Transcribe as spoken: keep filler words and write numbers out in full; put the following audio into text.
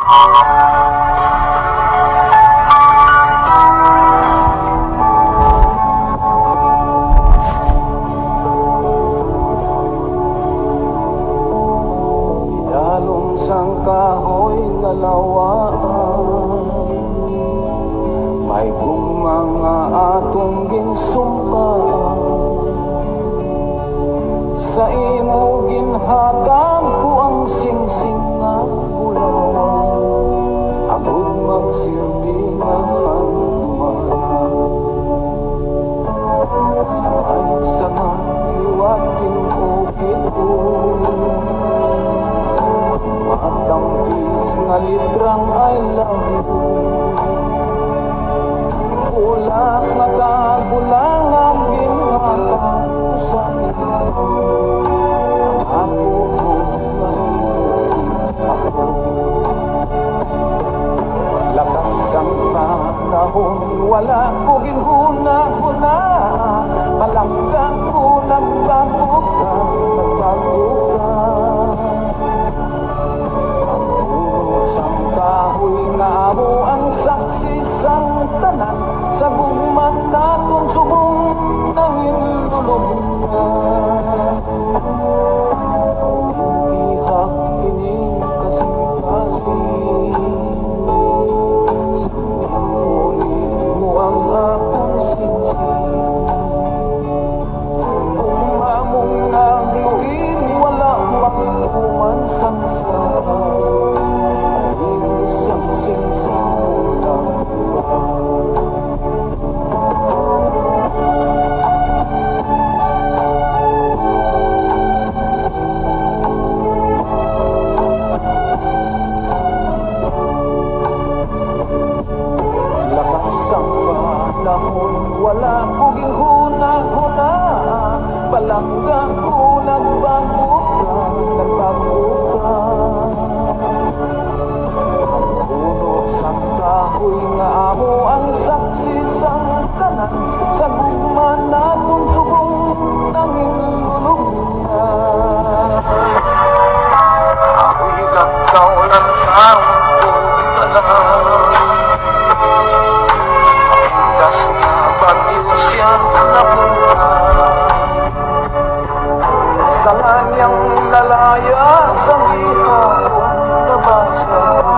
Idalom sang kahoy nga lawaan, may gugma nga atong ginsumpa. Sa imo ginhatag ko ang singsing nga bulawan, agud magsilbi nga handumanan. Sa may sanga liwat gin-ukit ko, matampis nga litrang I love you. Bulag nga kagulangan ginhatag ko sa imo. Ako ko nga imo ako. Lakat sang panahon, wala ko ginhuna-huna. Palangga ko, nagbago ka, nagbago ka. Ang puno sang kahoy nga amo ang saksi sang tanan, sa gugma naton subong nanginlulubngan. Ihap ining kasing-kasing, sambiton mo ang akon singsing. Kung amo nga luin, wala magtuman sang sala. Ang imo sang singsing mo lang. Lakat sang panahon, wala ko ginhuna-huna. Palangga ko, nagbago ka, nagbago ka. Ang puno sang kahoy nga amo ang saksi sang tanan, sa gugma naton subong nanginlulubngan. Ako'y nagkaulan ang tanan. Pintas nga bagyo siya nabutan. Sanga niyang nalaya sa gihapon nabasa.